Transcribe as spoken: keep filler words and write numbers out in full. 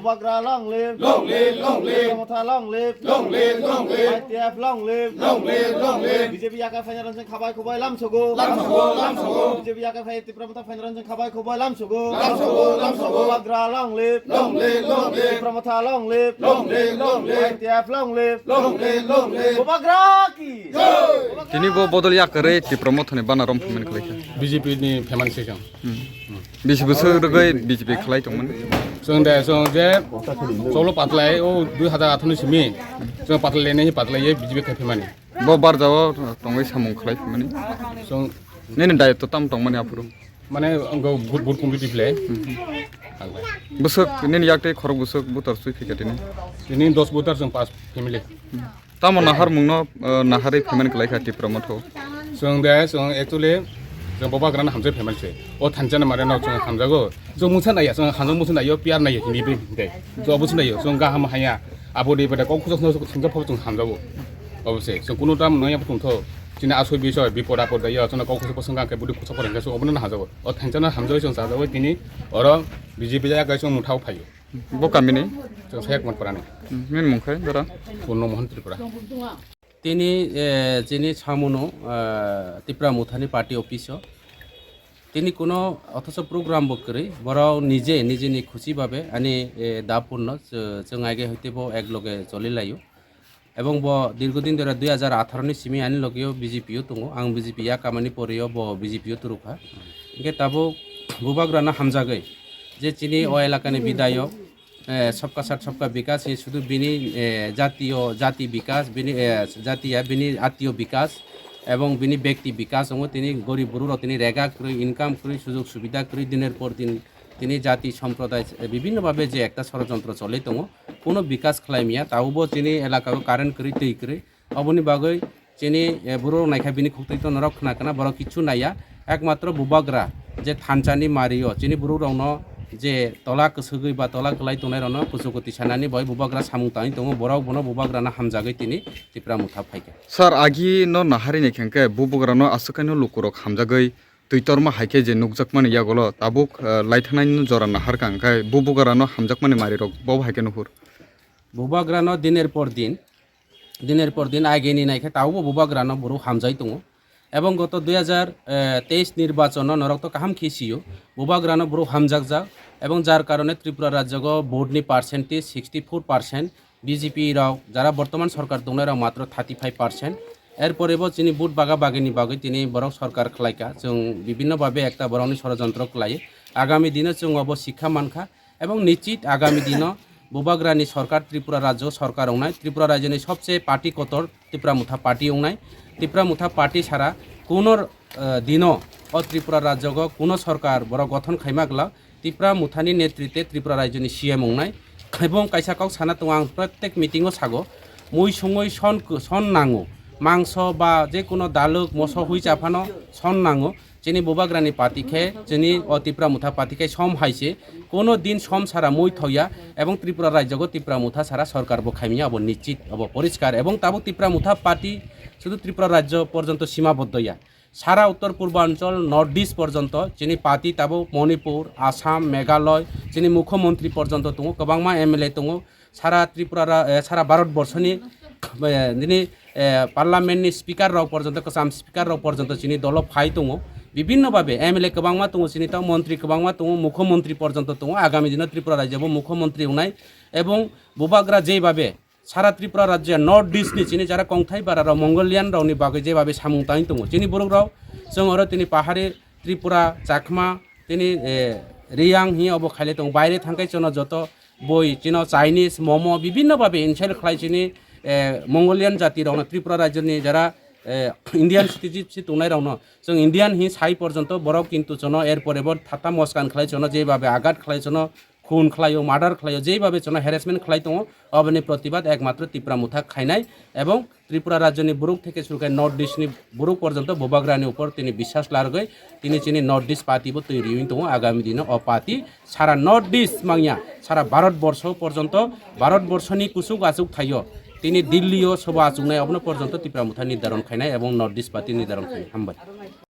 Bubagra long live. Long live, long live. Tipra Motha long live. Long live, long live. I T F long live. Long live, long live. B J P yakai phaina rang jang khabai khubai lam sogo. Lam sogo, lam sogo. B J P yakai phai Tipra Motha phaina rang jang khabai khubai lam sogo. Lam sogo, lam sogo. Bubagra long live. Long live, long live. Tipra Motha long live. Long live, long live. I T F long live. Long live, long live. Bubagra ki. Jai. Tini bo bodol yakarwi Tipra Mothani bana rom phaimani khlaikha. B J P ni phaimani session. Hmm. Bisi bwswk rwgwi B J P khlai tongmani? Chwng de, chwng je cholo patlai, o dui hazar atharo ni simi, chwng patlai lenai hi patlai ye B J P khai phaimani. Bo barjao tongwi samung khlai phaimani. Chwng nini dayitw tam tongmani aphuru? Mane ang bo but, but committee phlai. Hmm. Ang bai. Bwswk nini yak tei khorok bwswk butar swi phika tini? Tini dos butar chwng pas family. Tamo naharmungno, eh, naharwi phaimani khlaikha Tipra Motha. Chwng de, chwng actually, chwng Bubagrano hamjagwi phaimani se. O thansa ni mare no chwng hamjago. Chwng mungsa naiya, chwng hamjak mungsa naiyo, P R naiya, hindi de. Chwng obo se naiyo, chwng gaham haya. Abo de bada kok khusok no chwng phabu chwng hamjago. Obo se, chwng kunu tam noya thung tho. Chini asoi bisoi, bipod apod da yo, chwng kok khusok bosong gangke budi khusok porengke chwng obo no hamjago. O thansa no hamjagwi chwng chajago tini, oro B J P ya kai chwng muthao phaio. Bo kamini? Chwng Sayakmat Parani. Hmm, nini mung khe, dara? Purno Mohan Tripura. Tini, eh, chini samuno, eh, Tipra Mothani party office o. Tini kuno othocho program bo kwrwi, borok nije, nijeni khusi babe ani, eh, da purno, chw-, chwng aige hoite bo ek loge choli laio. Ebong bo dirgodin dore dui hajar atharo ni simi ani logio B J P o tongo. Ang B J P ya kamani porio bo B J P o turukha. Hingke tabuk Bubagrano hamjagwi je chini o elakani bidayok, eh, sabka sath sabka bikas hi sudu bini, eh, jatiyo jati bikas, bini, eh, jatiya bini atiyo bikas ebong bini bekti bikas wngo tini gorib borok rok tini rega kwrwi, income kwrwi, sujog subida kwrwi, diner por din tini jati somproday, eh, bibhinno bhabe je ekta sorojontro choli tongo. Kuno bikas khlai maya, tabukbo chini elaka o current kwrwi, twi kwrwi. Oboni bagwi chini, eh, borok naikha bini khuktwi to norok khna khna borok kichu naiya. Ekmatro Bubagra je thansa ni mario chini borok rokno je tola kwswgwi ba tola kwlai tongnai rokno kuchukuti sanani bai Bubagra samung tangwi tongo, borok bono Bubagrano hamjagwi tini Tipra Motha phaikha. Sir, agi no nahari ni khengkhe Bubagrano aswk kaino lukurok hamjagwi twi torma hai khe je nukjakmani yagolo tabuk, eh, laithanaino jora naharkha, hwnkhe Bubagrano hamjakmani marirok bo hai khe nuhur. Bubagrano diner por din, diner por din ageni naikhe tabukbo Bubagrano borok hamjai tongo. Ebong goto dui hajar teis nirbachono norok to kaham khe sio, Bubagrano borok hamjakjak. Ebong jar karone Tripura rajyogo vote ni percentage sixty four percent, B J P rok jara bortoman sorkar tongnai rok matro thirty five percent. Erpore bo chini vote baga bagini bagwi tini borok sorkar khlaikha. Chwng bibhinno bhabe ekta borokni sorojontro khlai. Agami dino chwng obo sikha mankha. Ebong nichit agami dino Bubagrani sorkar Tripura rajyo sorkar wngnai, Tripura rajyoni sobse party kotor Tipra Motha party wngnai. Tipra Motha party sara kuno, eh, dino o Tripura rajyogo kuno sorkar borok gothon khaima glak Tipra Mothani netrite Tripura rajyoni C M wngnai. Ebong kaisa kok sana tongo ang protek meeting o sago, mui songoi son, son nango, mangso ba je kuno daluk moso hui chaphano son nango. Chini Bubagrani party khe, chini o Tipra Motha party khe som hai se, kono din som sara mui thoya, ebong Tripura rajyogo Tipra Motha sara sorkar bo khaimya, abo nichit, abo poriskar, ebong tabuk Tipra Motha party sudu Tripura rajyo porjonto simaboddo ya. Sara Uttor Purbanchal, North East porjonto, chini party tabuk Manipur, Assam, Meghalaya, chini Mukhyamantri porjonto tongo, kwbangma M L A tongo, sara Tripura ra-, eh, sara Bharat borso ni, eh, nini, eh, parliament ni speaker rok porjonto, kwcham speaker rok porjonto chini dolo phai tongo. Bibhinno bhabe M L A kwbangma tongo chini, tamo montri kwbangma tongo, mukho montri porjonto tongo. Agami dino Tripura rajyo bo mukho montri wngnai. Ebong Bubagra jei bhabe sara Tripura rajyo North East ni chini jara kongthai bara rok Mongolian rok ni bagwi jei bhabe samung tangwi tongo. Chini borok rok chwng oro tini pahari Tripura, Chakma, tini, eh, Riyang hi obo khaile tongo. Baire thangkai chono joto boi chino Chinese, momo, bibhinno bhabe insult khlai chini, eh, Mongolian jati rokno Tripura rajyoni jara, eh, Indian citizenship tongnai rokno chwng Indian hi sai porjonto borok kintu chono er pore bo thata moskan khlai chono jei bhabe agat khlai chono khun khlaio, murder khlaio, jei bhabe chono harassment khlai tongo, oboni protibad ekmatro Tipra Motha khainai ebong Tripura rajyoni borok theke suru khe North East ni borok porjonto Bubagrani upor tini biswas largwi tini chini North East party bo twi riwi tongo. Agami dino o party sara North East mangya sara Bharat borsho porjonto, Bharat borshoni kuchuk achuk thaio tini Delhi o soba achuknai obono porjonto Tipra Motha nirdaron khainai ebong North East party nirdaron khainai. Hambai.